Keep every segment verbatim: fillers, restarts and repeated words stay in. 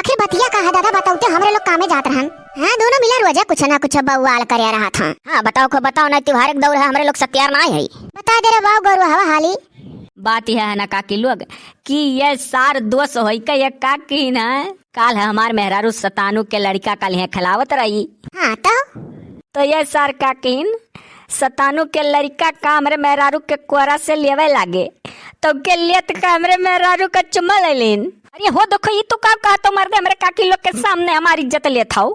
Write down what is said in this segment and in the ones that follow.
आखिर बतिया का है दादा, बतौते हमरे लोग कामे जात रहन। हाँ, दोनों मिला रोजे कुछ ना कुछ बउआल करे रहत हैं। हाँ, बताओ खो, बताओ, नहीं त्योहार के दौर है, हमरे लोग सत्यार ना है। बता दे रे बाऊ गौरवा हवा हाली। बात यह है ना काकी लोग कि ये सार दोष होई के ये का कही ना, काल है हमार मेहरारू सतानू के लड़का काल यहाँ खिलावत रही। हाँ तो? तो ये सार का कहिन, सतानू के लड़का का हमरे मेहरारू के कोरा से लेवे लागे, तो के लेत का हमरे मेहरारू का चुम्मा ले लेन। अरे हो देखो, ई तू का कहत हो मर्दे, हमरे काकी लोग के सामने हमार इज्जत लेत हौ।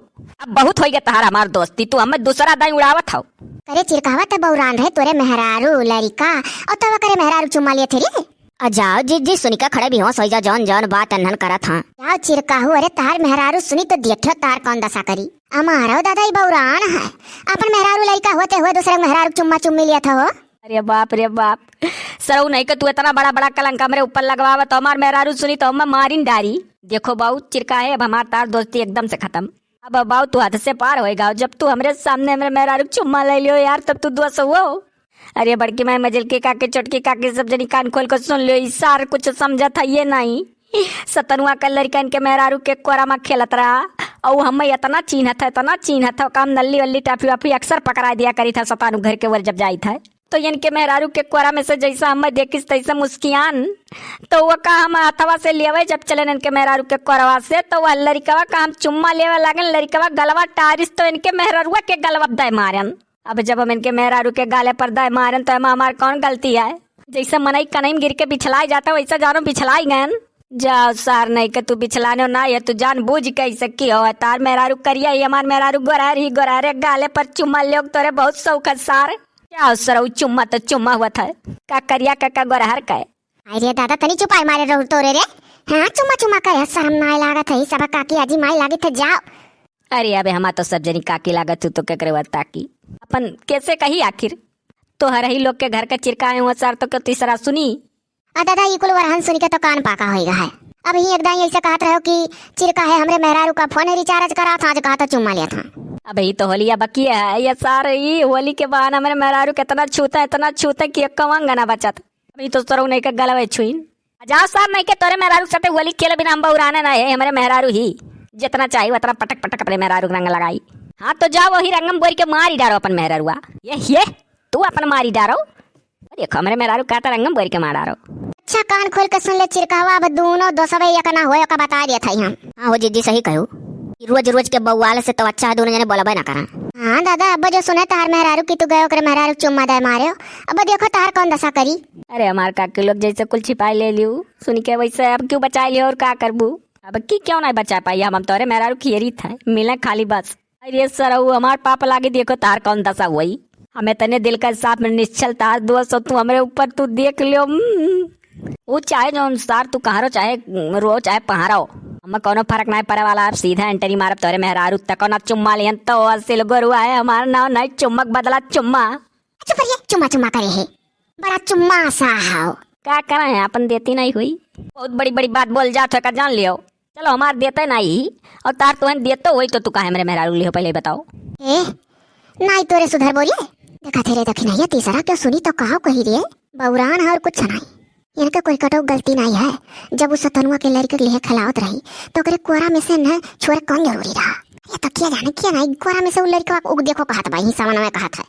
अब बहुत होई गया तहार हमार दोस्ती, तू हमें दूसरा दाई उड़ावत हौ। करे चिरकावा त बौरान रहे तोरे मेहरारू लड़का, और तब करे मेहरारू चुम्मा लेत रे। आ जाओ जीजी, सुनिका खड़े बेहोश होइ जा, जौन जौन बात अनहन करत हाँ। जाओ चिरकाहू, अरे तहार मेहरारू सुनी तो देखियो तार कौन दशा करी। हमारो दादा ई बौरान है, अपन मेहरारू लड़का होते हुए दूसरे के मेहरारू चुम्मा चुम्मी लिया था हो। अरे बाप रे बाप, सरऊ नहीं के तू इतना बड़ा बड़ा कलंक हमरे ऊपर लगवावत हो, हमार मेहरारू सुनी तो हमें मारिन डारी। देखो बाऊ चिरकाहे, अब हमार तार दोस्ती एकदम से खत्म। अब बाऊ तू हद से पार होएगा, जब तू हमरे सामने हमरे मेहरारू के चुम्मा ले लियो यार, तब तू दोस्त हुआ हो। अरे बड़की माई, मझिलकी काकी, छोटकी काकी, सब जनी कान खोल के सुन लियो, ई सार कुछ समझत है ये नहीं। सतनुआ का लड़कन के मेहरारू के कोरा में खेलत रहा, और हमें इतना चीन्हत है, इतना चीन्हत है, काम नल्ली वल्ली टाफी वाफी अक्सर पकड़ा दिया करी था सतानू घर के ओर जब जाई था। तो इनके मेहरारू के कोरा में से जैसा हमें देखिस तैसे मुस्कियान, तो वो का हम हथवा से लेवे जब चले इनके मेहरारू के कोरवा से, तो वह लड़कवा का हम चुम्मा लेवे लागन, लड़कवा गलवा टारिस तो इनके मेहरारुआ के गलवा दे मारन। अब जब हम इनके मेहरारू के गाले पर दाय मारन तो एमा हमार कौन गलती है? जैसे मनई कनई में गिर के बिछलाई जाता वैसे जानो बिछलाई गयन। जाओ सार नहीं के तू बिछलाने ना है, तू जान बूझ के ऐसे की हो। तार मेहरारू करिया ही, हमार मेहरारू गोरार ही गोरारे, गाले पर चुम्मा लियो तोरे बहुत शौक है सार। क्या हो सरऊ, चुम्मा तो चुम्मा हुआ था, का करिया का, का गोरहर का है? अरे दादा, तनी चुपाई मारे रहू तोरे रे। हाँ, चुम्मा चुम्मा करे, शर्म नाय लागत है, सब काकी आजी माई लागित है, जाओ। अरे अबे हमार तो सब जनी काकी लागत, तू तो केकरे वत ताकी? अपन कैसे कही आखिर? तोहर ही लोग के घर का चिरका है हुआ सार, तो क्यों तीसरा सुनी? आ दादा, ई कुल वरहन सुनी के तो कान पाका होइगा है। अब ही एक दाई ऐसे कहत रहो कि चिरका है हमरे मेहरारू का फोन रिचार्ज करा था, आज कहा तो चुम्मा लिया था। अब ही तो होलिया बकिया है ये सार, ई होली के बहाना हमरे मेहरारू के इतना छूता, इतना छूता कि एक अंग ना बचत। अभी तो सरऊ नहीं के गलवे छुइन। आ जाओ सार, नहीं के तोरे मेहरारू के साथे होली खेले बिना हम बउराने ना है, हमरे मेहरारू ही। जितना चाही उतना पटक पटक अपने मेहरारू के रंग लगाई। हाँ तो जाओ वही रंगम बोर के मारी डारो अपन मेहरारुआ। ये, ये, तू अपन मारी डारो। देखो हमरे मेहरारू का तो रंगम बोर के मार डारो। अच्छा कान खोल के सुन ले चिरकावा, अब दोनों दोसवे एक ना होए का बता दिया था हम। हाँ हो जीजी सही कहो, रोज रोज के बउआल से तो अच्छा है दोनों जने बोलबे ना करा। हाँ दादा, अब जो सुने तार मेहरारू की तू गए ओकरे मेहरारू चुम्मा दे मारे, अब देखो तार कौन दशा करी। अरे हमार काकी लोग जैसे कुल छिपाई ले लियो, सुन के वैसे अब क्यों बचाई लियो और का करबू? अब की क्यों नहीं बचा पाई हम, हम तोरे मेहरारू खियरी था, मिले खाली बस। अरे सरऊ हमार पाप लागे, देखो तार कौन दशा हुई। हमें तने दिल का साफ में निश्चल तार दोस्त हो, तू हमरे ऊपर तू देख लियो। हम्म। ऊ चाहे जौन सार तू कहाँ रहो, चाहे रो, चाहे पहाँ रहो, हमें कौनो फर्क नाहीं पड़े वाला। अब सीधा एंट्री मारब तोरे मेहरारू तक ना चुम्मा लियन तो असिल गोरुआ है, हमार नाव नाहीं चुम्मक बदला चुम्मा। चुप रहिए, चुम्मा चुम्मा करे है, बड़ा चुम्मा सा हाव। का करा है, अपन देती नाहीं हुई, बहुत बड़ी बड़ी बात बोल जात हो का जान लियो। चलो हमार देते नाहीं और तार तुहन देतो होई तो तू काहे हमरे मेहरारू लिहो पहले ही बताओ। ए, नाहीं तोरे सुधर बोले। देखा थे रे दखिनैया तीसरा क्यों सुनी तो कहो कही रे। बउरान है और कुछ नाहीं। इनके कोई कटो गलती नाहीं है। जब उस सतनुआ के लड़के के लिए खिलावत रही तो ओकरे कोरा में से न छोरे कौन जरूरी रहा? ये तो किया जाने किया नाहीं कोरा में से उ लड़का उ देखो कहत बा, ही सामान में कहत है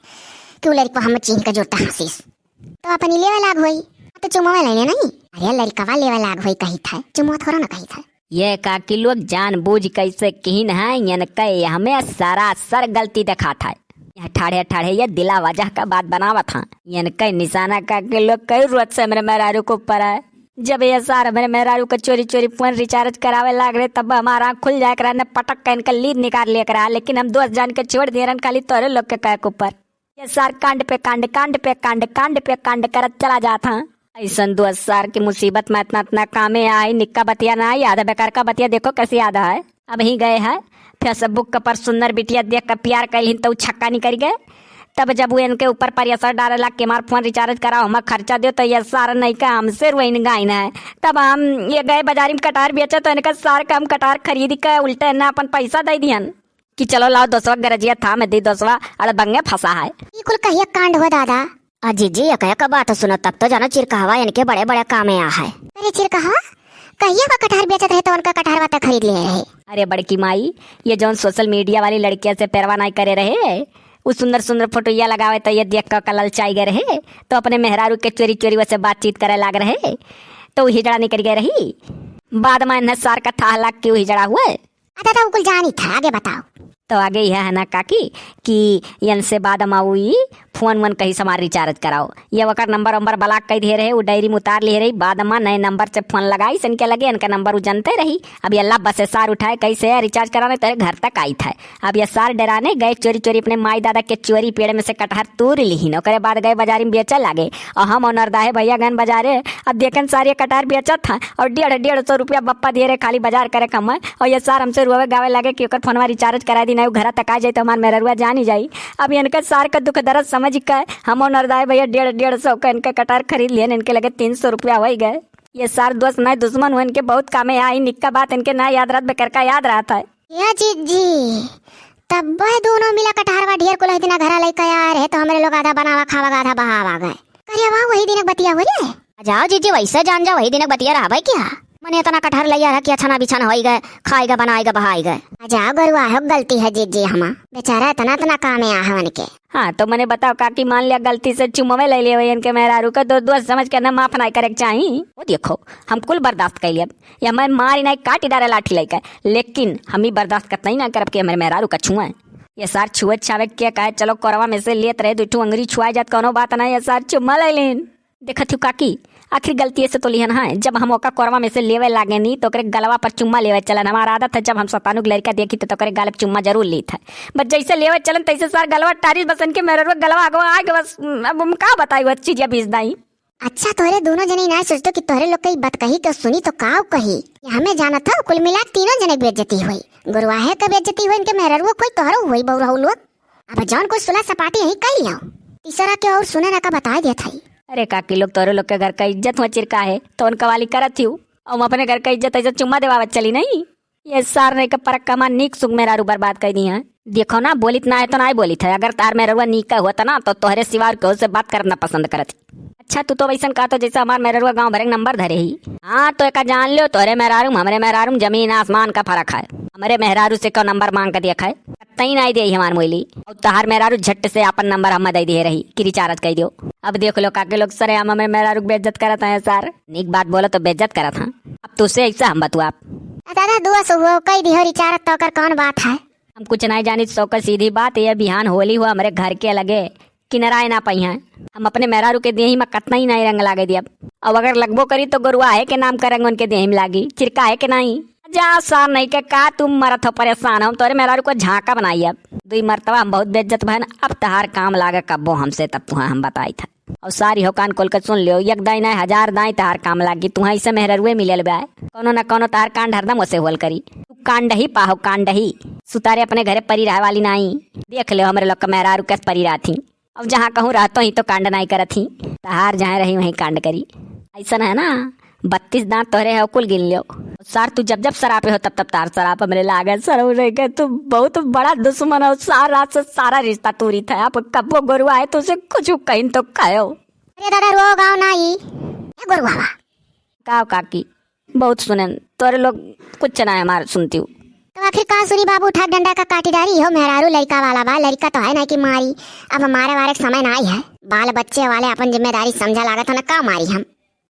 कि उ लड़का हम चीन के जुड़ता हंसीस। तो अपनी लेवे लाग होई, तो चुमवा ले ले नाहीं। अरे लड़कवा लेवे लाग होई कही था, चुमवा थोड़ा ना कही था। ये काकी लोग जान बूझ कैसे किहिन है, इनके हमें सरासर गलती देखात है। यह ठाढ़े ठाढ़े ये दिला वजह का बात बनावत हाँ। इनके निशाना काकी लोग कई रोज से हमरे मेहरारू के ऊपर है। जब ये सार हमरे मेहरारू का चोरी चोरी फोन रिचार्ज करावे लाग रहे, तब हमारा आँख खुल जाए करा, ने पटक के इनका लीद निकाल लिया करा, लेकिन हम दोस्त जान के छोड़ दिए रहन, खाली तोरे लोग के कहे के ऊपर। ये सार कांड पे कांड, कांड पे कांड, कांड पे कांड करत चला जात हाँ। ऐसन दोस्त सार की मुसीबत में इतना, इतना कामे आई, निक्का बतिया ना आई, आधा बेकार का बतिया देखो कैसे आधा है। अब ही गए है Facebook के पर सुंदर बिटिया देख के प्यार कैलिन तो उ छक्का निकल गए। तब जब वो इनके ऊपर pressure डारे लाग के हमार फोन रिचार्ज कराओ, हमार खर्चा दो, तो ये सार नहीं का हमसे रोइन गाइन है। तब हम ये गए बाजारी में कटार बेचे तो इनका सार का हम कटार खरीद के उल्टे इन्हें अपन पैसा दे दियन। कि चलो लाओ दोस्तवा गरजिया था, मैं दी दोस्तवा अड़बंगे फंसा है। ई कुल कहिया कांड हुआ दादा? आ जीजी, एक एक बात सुनो, तब तो जानो चिरकहवा इनके बड़े बड़े कामे आ है। अरे चिरकहवा, कहिया का कटहर बेचत रहे तो उनका कटहरवा त खरीद ले रहे। अरे बड़की माई, ये जौन social media वाली लड़किया से पेरवा नाई करे रहे, उ सुंदर सुंदर फोटोइया लगावे तो ये देख के ललचाई गए रहे, तो अपने मेहरारू के चोरी चोरी वैसे बातचीत करे लाग रहे, तो उ हिजड़ा निकल गए रही। बाद में इन्हें सार का थाह लाग के उ हिजड़ा हुए। अच्छा, तो उ कुल जानी था, आगे बताओ। तो आगे यह है ना काकी कि इनसे बाद में उ ई फोन वोन कहीं से हमार recharge कराओ। ये ओकर नंबर वंबर block कर दिए रहे, उ डायरी में उतार लिए रही। बाद में नए नंबर से फोन लगाई, इनके लगे इनका नंबर उ जानते रही। अब ये अल्लाह बस सार उठाए, कैसे रिचार्ज कराने तेरे घर तक आई था। अब ये सार डराने गए चोरी चोरी अपने माई दादा के चोरी पेड़ में से कटहर तूर लिहिन। ओकरे बाद गए बाजारी में बेचे लागे। और हम और नरदाहे भैया गन बाजारे, अब देखन सार ये कटहर बेचत था और डेढ़ डेढ़ सौ रुपया बप्पा दिए रहे खाली बाजार करे कमाए। और ये सार हमसे रोवे गावे लागे कि ओकर फोनवा रिचार्ज करा दी, नहीं उ घरा तक आ जाए तो हमार मेहररुआ जान ही जाई। अब इनके सार का दुख दर्द समझ के हम और नरदाहे भैया डेढ़ डेढ़ सौ का इनका कटहर खरीद लिहन, इनके लगे तीन सौ रुपया हो गए। ये सार दोस्त नहीं दुश्मन हो, इनके बहुत कामे आई, निक्का बात इनके ना याद रहत, बेकर का याद रहत है। या जीजी, तब वह दोनों मिला कटहरवा ढेर कुल दिना घरा लइका आए रहे, तो हमरे लोग आधा बनावा खावा गा, आधा बहावा गए। अरे वाह, वही दिन के बतिया हो रे। आ जाओ जीजी, वैसे जान जाओ, वही दिन के बतिया रहा भाई क्या? मने इतना कटहर लइया रहा कि अछना बिछना होई गए, खाई गए, बनाई गए, बहाई गए। आ जाओ गरुआ हो, गलती है जीजी हमा, बेचारा इतना इतना कामे आ है उनके। हाँ, तो मने बताओ काकी, मान लिया गलती से चुमवे ले लिया इनके मेहरारू का, दो दोस्त समझ के ना माफ ना करे के चाही। वो देखो, हम कुल बर्दाश्त कर लिया, ये हमारे मारी नहीं काटी डारे लाठी लेके, लेकिन हम ही बर्दाश्त करते ही ना करब कि हमारे मेहरारू का छुए। ये सार छुए छावे के कहे, चलो कोरवा में से लेत रहे, दू ठू अंगरी छुआ जात, कोनो बात नहीं, ये सार चुम्मा ले लेन। देखत हूँ काकी, आखिर गलती से तो लिहन है, जब हम ओका कोरवा में से लेवे लागे नी तो ओकरे गलवा पर चुम्मा लेवे चलन। हमार आदत है, जब हम सतानुक लड़का देखी तो ओकरे गाल पे चुम्मा जरूर लेत है। बस जैसे लेवे चलन तैसे सार गलवा टारी, बस इनके मेहररुआ गलवा आगवा आगे, बस अब हम का बताई वो चीजिया बीज दाई। अच्छा, तोहरे दोनों जने ना सोचतो कि तोहरे लोग के ई बतकही के सुनी तो काव कही? ये हमें जानत हो, कुल मिला के तीनों जने के बेइज्जती होई। गुरुआहे के बेइज्जती होई, इनके मेहररुओ कोई तोहरो होई, बउरहू लोग। अब जौन कुछ सुलह सपाटी यही कह लियो, तीसरा के और सुने ना का बताए देत हई। अरे काकी लोग, तोहरे लोग के घर का इज्जत हुआ चिरका है, तो उनका वाली करत ही। हम अपने घर का इज्जत ऐसे चुम्मा देवावत चली नहीं। ये सार नहीं के परक कमा नीक सुख मेहरारू बर्बाद कर दी है। देखो ना, बोलित ना है तो ना ही बोलित है। अगर तार मेहररुआ नीक का होता ना तो तोहरे सिवा और केहू से बात करना पसंद करत। अच्छा, तू तो वैसन कहत हो जैसे हमार मेहररुआ गांव भरे के नंबर धरे ही। हाँ, तो एका जान लियो, तोहरे मेहरारू में हमरे मेहरारू में जमीन आसमान का फर्क है। हमरे मेहरारू से क्यों नंबर मांग के देख है, कतई नहीं दे हमार मोइली। और तोहार मेहरारू झट से आपन नंबर हम दे दिए रही कि रिचार्ज कर दियो। अब देख लो काके लोग, सरे हम हमरे मेहरारू के बेइज्जत करत हैं सार। नीक बात बोलो तो बेइज्जत करत हैं। अब तुझसे ऐसा हम बतुआ। दादा, दुआ से हुआ, कह दियो रिचार्ज, तो कर कौन बात है? हम कुछ नहीं जानी, सो कर सीधी बात, ये बिहान होली हुआ हमरे घर के लगे किनराए ना पइहैं। हम अपने मेहरारू के देही में कतना ही नहीं रंग लागे दियब। अब अगर लगबो करी तो गोरुआ है के नाम का रंग उनके देही में लागी, चिरका है के नहीं। जा सार नहीं के का तुम मरत हो परेशान हो, हम तोरे मेहरारू को झांका बनाई। अब दुई मरतबा हम बहुत बेइज्जत भन, अब तहार काम लागे कब्बो हमसे, तब तुहा हम बताई था। और सारी हो कान खोल के सुन लियो, एक दाई नहीं हजार दाई तहार काम लागी, तुहा इसे मेहररुए मिलल बा, कोनो न कोनो तहार कांड हरदम ओसे होल करी। तू कांड ही पाहो, कांड ही। सुतारे अपने घरे परी रहे वाली नाई। देख ले हमरे लोग के मेहरारू कैसे परी रहत ही। अब जहाँ कहूँ रहतो ही तो कांड नाई करत ही। तहार जहाँ रही वहीं कांड करी। ऐसन है ना, बत्तीस दांत तोहरे है, कुल गिन लियो। सार तू जब जब सरापे हो तब तब तार सराप हमरे लागे। सरऊ रह गए, तू बहुत बड़ा दुश्मन हो। सार रात से सारा रिश्ता तूरी था। अब कब्बो गोरुआ है तो उसे कुछ कहीं तो कहो। अरे दादा, रो गाँव नाई। ए गोरुआ बा। काव काकी, बहुत सुनेन, तोरे लोग कुछ ना हमार सुनती हूँ। तो आखिर का सुनी बाबू, उठा डंडा का काटी डारी हो, मेहरारू लड़का वाला बा, लड़का तो है ना कि मारी। अब मारे वारे के समय ना आई है, बाल बच्चे वाले अपन जिम्मेदारी समझा लागत है ना, का मारी हम?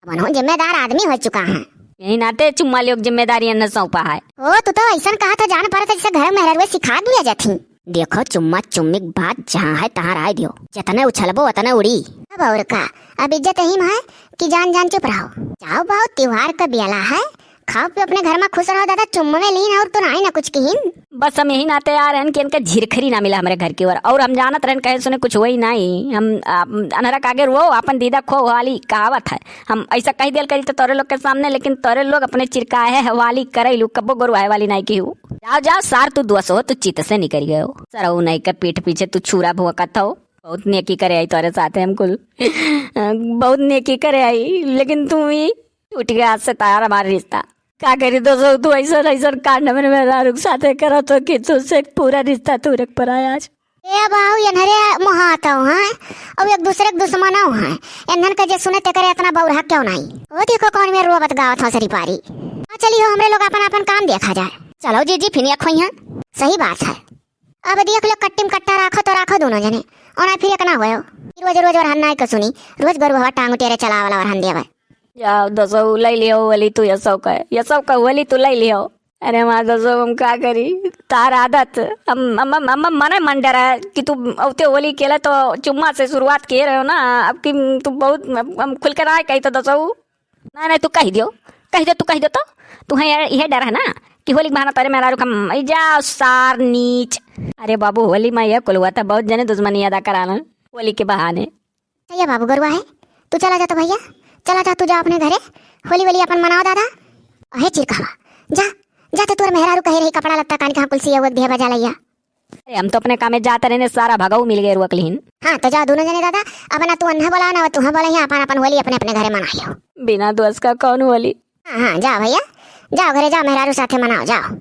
अब उन्हों जिम्मेदार आदमी हो चुका है। यही नाते चुम्मा लोग जिम्मेदारी न सौंपा है। ओ, तू तो ऐसन कहा था, जान पड़त है जैसे घर में मेहरारू सिखा दिया जाती। देखो, चुम्मा चुम्मी के बात जहाँ है तहाँ रह दियो, जितने उछलबो उतने उड़ी। अब और का, अब इज्जत यही में है कि जान जान चुप रहो। जाओ बाऊ, त्योहार का बेला है, खाओ पियो, अपने घर में खुश रहो दादा, चुम्मे लीन और तो नाई ना कुछ किहिन। बस हम यही नाते आ रहन कि इनका झिरखरी ना मिला हमरे घर की ओर, और हम जानत रहन कहे सुने कुछ वही नाई। हम, आप, अनहरा कागे रो, आपन दीदा खो वाली कहावत है। हम ऐसा कह दियल करी तो तोरे लोग के सामने, लेकिन तोरे लोग अपने चिरकाहे हवाली करैलू, कब्बो गोरुआहे वाली नाई की हूँ। जाओ, जाओ, सार तू दुआ सो, तू चित से निकल गए हो। सरऊ नाई के पीठ पीछे तू छुरा भोंकत हो। बहुत नेकी करे आई तोरे साथे हम कुल। बहुत नेकी करे आई, लेकिन तू ही टूट गया आज से तार हमारा रिश्ता। का करी दोस्तों, तू ऐसा, ऐसा कांड मेरे मेहरारू के साथे करत हो कि तुझसे पूरा रिश्ता तू रख पर आया आज। ए बाऊ, ये नरे मोहात हो, हैं? और एक दूसरे के दुश्मन हो, हैं? एन्हन के जे सुने ते करे इतना बौरा क्यों नहीं? ओ देखो कौन में रोवत गावत हंसरी पारी। चलियो, हमरे लोग अपन अपन काम देखा जाए। चलो जीजी, फिर एक होइहैं। सही बात है। अब देख लो, कट्टी में कट्टा राखो तो राखो दोनों जने, और ना फिर एक ना होयो। रोज रोज और हन्ना के सुनी, रोज गरु हवा टांग टेरे चलावला और हन देवे। जाओ दसऊ, लइ लियो होली तू, यसौ का, यसौ का होली तू लइ लियो। अरे माँ दसऊ, हम का करी, तार आदत, हम, हम, हम, हम मने मन डरा कि तू औते होली केला तो चुम्मा से शुरुआत किए रहो ना, अब कि तू बहुत, हम, हम खुल के ना कही तो दसऊ। ना, ना, तू कहि दियो, कहि दे, तू कहि दे तो। तुहैं यह, यह डर है ना कि होली के बहाना तोरे मेहरारू का म-, ई जाओ सार नीच। अरे बाबू, होली में यह कुल हुआ था, बहुत जने दुश्मनी अदा कराना होली के बहाने। सही है बाबू, गरुआ है, तू चला जा तो भैया, चला जा, तू जा अपने घरे, होली वोली अपन मनाओ दादा। अहे चिरकावा, जा, जा तो तोर मेहरारू कहे रही कपड़ा लत्ता कान कहाँ कुल सिया हुआ दिया बजा लैया। अरे, हम तो अपने काम में जात रहने, सारा भगऊ मिल गए रुअक लिहिन। हाँ, तो जाओ दोनों जने दादा, अब ना तू अन्हा बोला ना, तू हाँ बोला, यहाँ अपन, अपन होली अपने, अपने घरे मना लियो। बिना दोस्त का कौन होली? हाँ, हाँ, जाओ भैया, जाओ घरे जाओ, मेहरारू साथे मनाओ, जाओ।